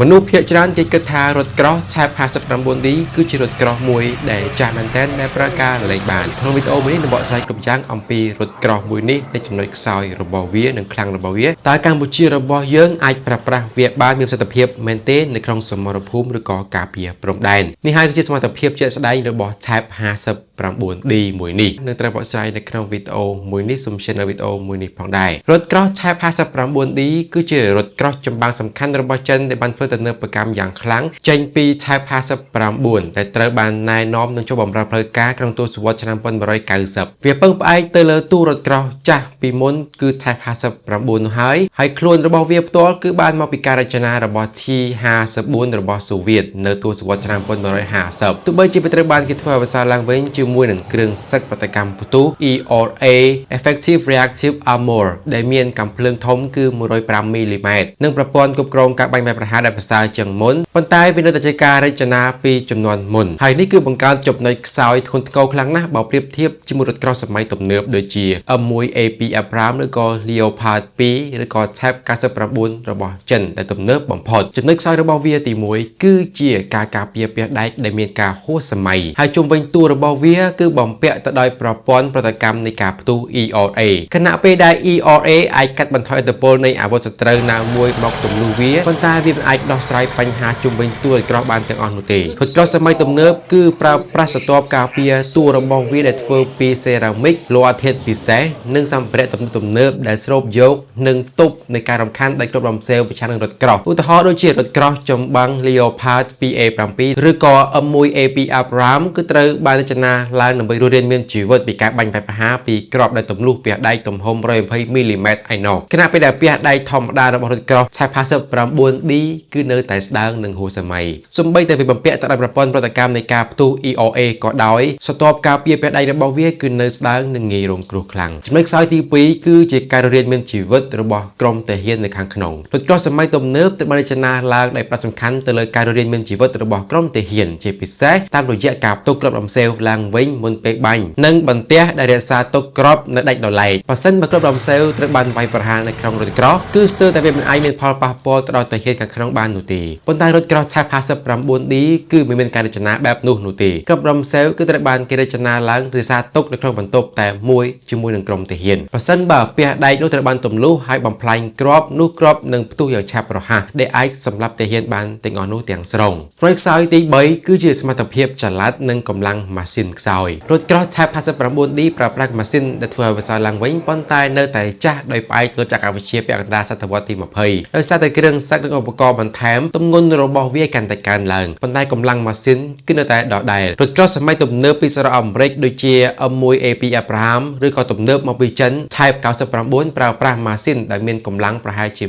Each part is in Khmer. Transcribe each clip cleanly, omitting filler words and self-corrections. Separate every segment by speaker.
Speaker 1: មនុស្សភាគច្រើនគេគិតថារថក្រោះ Type 59D គឺជារថក្រោះមួយដែលចាស់មែនទែនដែលប្រើការលែងបានក្នុងវីដេអូមួយនេះនឹងបកស្រាយគ្រប់យ៉ាងអំពីរថក្រោះមួយនេះនៃចំណុចខ្សោយរបស់វានិងខ្លាំងរបស់វាតើកម្ពុជារបស់យើងអាចប្រើប្រាស់វាបានមានប្រសិទ្ធភាពមែនទេនៅក្នុងសមរភូមិឬក៏ការពារព្រំដែននេះហើយគឺជាសមត្ថភាពជាក់ស្ដែងរបស់ Type 59D មួយនេះនឹងត្រូវបកស្រាយនៅក្នុងវីដេអូមួយនេះសូម share នៅវីដេអូមួយនេះផងដែររថក្រោះ Type 59D គឺជារថក្រោះចម្បាំងសំខាន់របស់ចិនដែលបានធ្វើទំនើបកម្មយ៉ាងខ្លាំងចេញពី Type 59ដែលត្រូវបានណែនាំនិងចូលបម្រើផ្លូវការក្នុងទសវត្សរ៍ឆ្នាំ1990វាពឹងផ្អែកទៅលើទូរថក្រោះចាស់ពីមុនគឺ Type 59នោះហើយហើយខ្លួនរបស់វាផ្ទាល់គឺបានមកពីការរចនារបស់ T54 របស់សូវៀតនៅទសវត្សរ៍ឆ្នាំ1950ទោះបីជាវាត្រូវបានគេធ្វើឲ្យប្រសើរឡើងវិញជាមួយនឹងគ្រឿងសឹកប្រតិកម្មផ្ទុះ ERA Effective Reactive Armor ដែលមានកាំភ្លើងធំគឺ105មីលីម៉ែត្រនិងប្រព័ន្ធគ្រប់គ្រងការបាញ់បែបប្រហារដែលប្រសើរជាងមុនប៉ុន្តែវានៅតែជាការរចនាពីចំនួនមុនហើយនេះគឺបង្កើនចំណុចខ្សោយធ្ងន់ធ្ងរខ្លាំងណាស់បើប្រៀបធៀបជាមួយរថក្រោះសម័យទំនើបដូចជា M1A2 Abrams ឬក៏ Leopard 2ឬក៏ Type 99របស់ចិនដែលទំនើបបំផុតចំណុចខ្សោយរបស់វាទី1គឺជាការការពារពាសដែកដែលមានការហួសសម័យហើយជុំវិញតួរបស់វាគឺបំពាក់ទៅដោយប្រព័ន្ធប្រតិកម្មនៃការផ្ទុះ ERA ខណៈពេលដែល ERA អាចកាត់បន្ថយឥទ្ធិពលនៃអាវុធសត្រូវណាមួយមកទម្លុះវាប៉ុន្តែវាមិនអាចដោះស្រាយបញ្ហាជុំវិញតួរថក្រោះបានទាំងអស់នោះទេរថក្រោះសម័យទំនើបគឺប្រើប្រាស់ស្រទាប់ការពារតួរបស់វាដែលធ្វើពីសេរ៉ាមិកលោហៈធាតុពិសេសនិងសម្ភារៈទំនើបៗដែលស្រូបយកនិងទប់នៃការរំខានដោយគ្រាប់រំសេវប្រឆាំងនឹងរថក្រោះឧទាហរណ៍ដូចជារថក្រោះចម្បាំង Leopard 2A7 ឬក៏ M1A2 Abrams គឺត្រូវបានរចនាឡើងដើម្បីរស់រានមានជីវិតពីការបាញ់បែបប្រហារពីគ្រាប់ដែលទម្លុះពាសដែកទំហំ120មីលីម៉ែត្រឯណោះខណៈពេលដែលពាសដែកធម្មតារបស់រថក្រោះ Type 59D គឺនៅតែស្ដើងនិងហួសសម័យសូម្បីតែវាបំពាក់ទៅដោយប្រព័ន្ធប្រតិកម្មនៃការផ្ទុះ ERA ក៏ដោយស្រទាប់ការពារពាសដែករបស់វាគឺនៅស្ដើងនិងងាយរងគ្រោះខ្លាំងចំណុចខ្សោយទី2គឺជាការរស់រានមានជីវិតរបស់ក្រុមទាហាននៅខាងក្នុងរថក្រោះសម័យទំនើបត្រូវបានរចនាឡើងដោយផ្ដោតសំខាន់ទៅលើការរស់រានមានជីវិតរបស់ក្រុមទាហានជាពិសេសតាមរយៈការផ្ទុះគ្រាប់រំសេវឡើងវិញមុនពេលបាញ់និងបន្ទះដែលរក្សាទុកគ្រាប់នៅដាច់ដោយឡែកបើសិនបើគ្រាប់រំសេវត្រូវបានវាយប្រហារនៅក្នុងរថក្រោះគឺស្ទើរតែវាមិនអាចមានផលប៉ះពាល់ទៅដល់ទាហានខាងក្នុងបាននោះទេប៉ុន្តែរថក្រោះ Type 59D គឺមិនមានការរចនាបែបនោះនោះទេគ្រាប់រំសេវគឺត្រូវបានគេរចនាឡើងរក្សាទុកនៅក្នុងបន្ទប់តែមួយជាមួយនឹងក្រុមទាហានបើសិនបើពាសដែកនោះត្រូវបានទម្លុះហើយបំផ្លាញគ្រាប់នោះគ្រាប់នឹងផ្ទុះយ៉ាងឆាប់រហ័សដែលអាចសម្លាប់ទាហានបានទាំងអស់នោះទាំងស្រុងចំណុចខ្សោយទី3គឺជាសមត្ថភាពចល័តនិងកម្លាំងម៉ាស៊ីនខ្សោយរថក្រោះ Type 59D ប្រើប្រាស់ម៉ាស៊ីនដែលធ្វើឲ្យប្រសើរឡើងវិញប៉ុន្តែនៅតែចាស់ដោយផ្អែកលើបច្ចេកវិទ្យាពាក់កណ្ដាលសតវត្សទី20ដោយសារតែគ្រឿងសឹកនិងឧបករណ៍បន្ថែមទម្ងន់របស់វាកាន់តែកើនឡើងប៉ុន្តែកម្លាំងម៉ាស៊ីនគឺនៅតែដដែលរថក្រោះសម័យទំនើបពីសហរដ្ឋអាមេរិកដូចជា M1A2 Abrams ឬក៏ទំនើបមកពីចិន Type 99ប្រើប្រាស់ម៉ាស៊ីនដែលមានកម្លាំងប្រហែលជា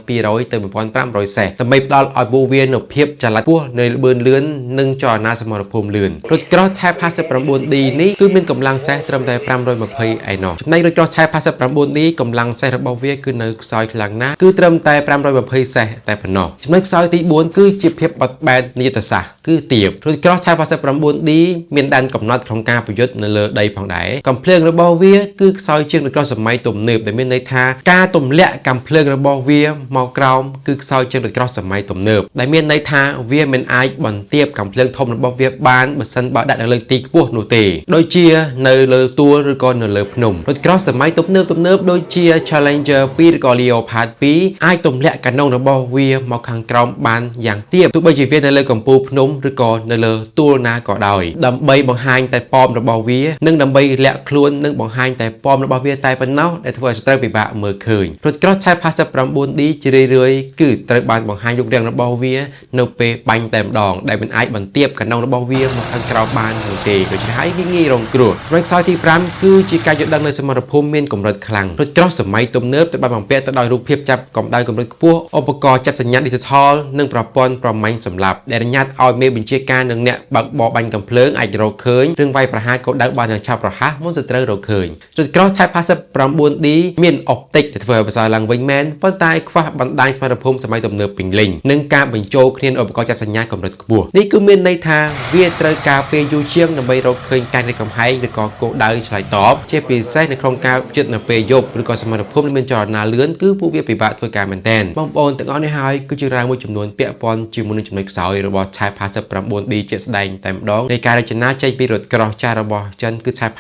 Speaker 1: 1200ទៅ1500សេះដើម្បីផ្ដល់ឲ្យពួកវានូវភាពចល័តខ្ពស់នៅល្បឿនលឿននិងចលនាសមរភូមិលឿនរថក្រោះ Type 59D នេះគឺមានកម្លាំងសេះត្រឹមតែ520ឯណោះចំណែករថក្រោះ Type 59D កម្លាំងសេះរបស់វាគឺនៅខ្សោយខ្លាំងណាស់គឺត្រឹមតែ520សេះតែប៉ុណ្ណោះចំណុចខ្សោយទី4គឺជាភាពបត់បែននៃយុទ្ធសាស្ត្រគឺទាបរថក្រោះ Type 59D មានដែនកំណត់ក្នុងការប្រយុទ្ធនៅលើដីផងដែរកំភ្លើងរបស់វាគឺខ្សោយជាងរថក្រោះសម័យទំនើបដែលមានន័យថាការទម្លាក់កាំភ្លើងរបស់វាមកក្រោមគឺខ្សោយជាងរថក្រោះសម័យទំនើបដែលមានន័យថាវាមិនអាចបន្ទាបកាំភ្លើងធំរបស់វាបានបើសិនបើដាក់នៅលើទីខ្ពស់នោះទេដូចជានៅលើទួលឬក៏នៅលើភ្នំរថក្រោះសម័យទំនើបទំនើបដូចជា Challenger 2ឬក៏ Leopard 2អាចទម្លាក់កាណុងរបស់វាមកខាងក្រោមបានយ៉ាងទាបទោះបីជាវានៅលើកំពូលភ្នំឬក៏នៅលើទួលណាក៏ដោយដើម្បីបង្ហាញតែប៉មរបស់វានិងដើម្បីលាក់ខ្លួននិងបង្ហាញតែប៉មរបស់វាតែប៉ុណ្ណោះដែលធ្វើឲ្យសត្រូវពិបាកមើលឃើញរថក្រោះ Type 59D ជារឿយៗគឺត្រូវបានបង្ហាញរូបរាងរបស់វានៅពេលបាញ់តែម្ដងដែលមិនអាចបន្ទាបកាណុងរបស់វាមកខាងក្រោមបាននោះទេដូច្នេះហើយវាងាយរងគ្រោះចំណុចខ្សោយទី5គឺជាការយល់ដឹងនៅសមរភូមិមានកម្រិតខ្លាំងរថក្រោះសម័យទំនើបត្រូវបានបំពាក់ទៅដោយរូបភាពចាប់កម្ដៅកម្រិតខ្ពស់ឧបករណ៍ចាប់សញ្ញា Digital និងប្រព័ន្ធប្រមាញ់សម្លាប់ដែលអនុញ្ញាតឲ្យមេបញ្ជាការនិងអ្នកបើកបរបាញ់កាំភ្លើងអាចរកឃើញឬវាយប្រហារគោលដៅបានយ៉ាងឆាប់រហ័សមុនសត្រូវរកឃើញរថក្រោះ Type 59D មានអុបទិកដែលធ្វើឲ្យប្រសើរឡើងវិញមែនប៉ុន្តែខ្វះបណ្ដាញសមរភូមិសម័យទំនើបពេញលេញនិងការបញ្ចូលគ្នាឧបករណ៍ចាប់សញ្ញាកម្រិតខ្ពស់នេះគឺមានន័យថាវាត្រូវការពេលយូរជាងដើម្បី រកឃើញការនៃកំហែងឬក៏គោលដៅឆ្លើយតបជាពិសេសនៅក្នុងការជិតនៅពេលយប់ឬក៏សមត្ថភូមិមានចលនាលឿនគឺពួកវាពិបាកធ្វើការមែនទែនបងប្អូនទាំងអស់នេះហើយគឺជារឿងមួយចំនួនពាក់ព័ន្ធជាមួយនឹងចំណុចខ្សោយរបស់ Type 59D ជាក់ស្ដែងតែម្ដងនៃការរចនាចេញពីរថក្រោះចាស់របស់ចិនគឺ Type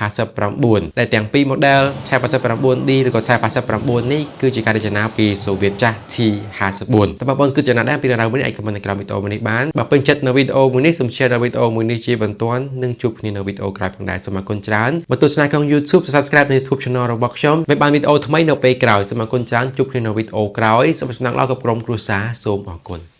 Speaker 1: 59ដែលទាំងពីរ model Type 59D ឬក៏ Type 59នេះគឺជាការរចនាពីសូវៀតចាស់ T54 តើបងប្អូនគិតយ៉ាងណាដែរពីរឿងរ៉ាវមួយនេះអាច comment នៅក្រោមវីដេអូមួយនេះបានបើពេញចិត្តនៅវីដេអូមួយនេះសូម share នៅវីដេអូមួយនេះជាបន្ទាន់និងជួបគ្នានៅវីដេអូក្រោយផងដែរសូមអរគុណច្រើនបើទស្សនាក្នុង YouTube Subscribe នៅ YouTube Channel របស់ខ្ញុំមិនបានវីដេអូថ្មីនៅពេលក្រោយសូមអរគុណច្រើនជួបគ្នានៅវីដេអូក្រោយសូមសំណាងល្អกับក្រុមគ្រួសារសូមអរគុណ។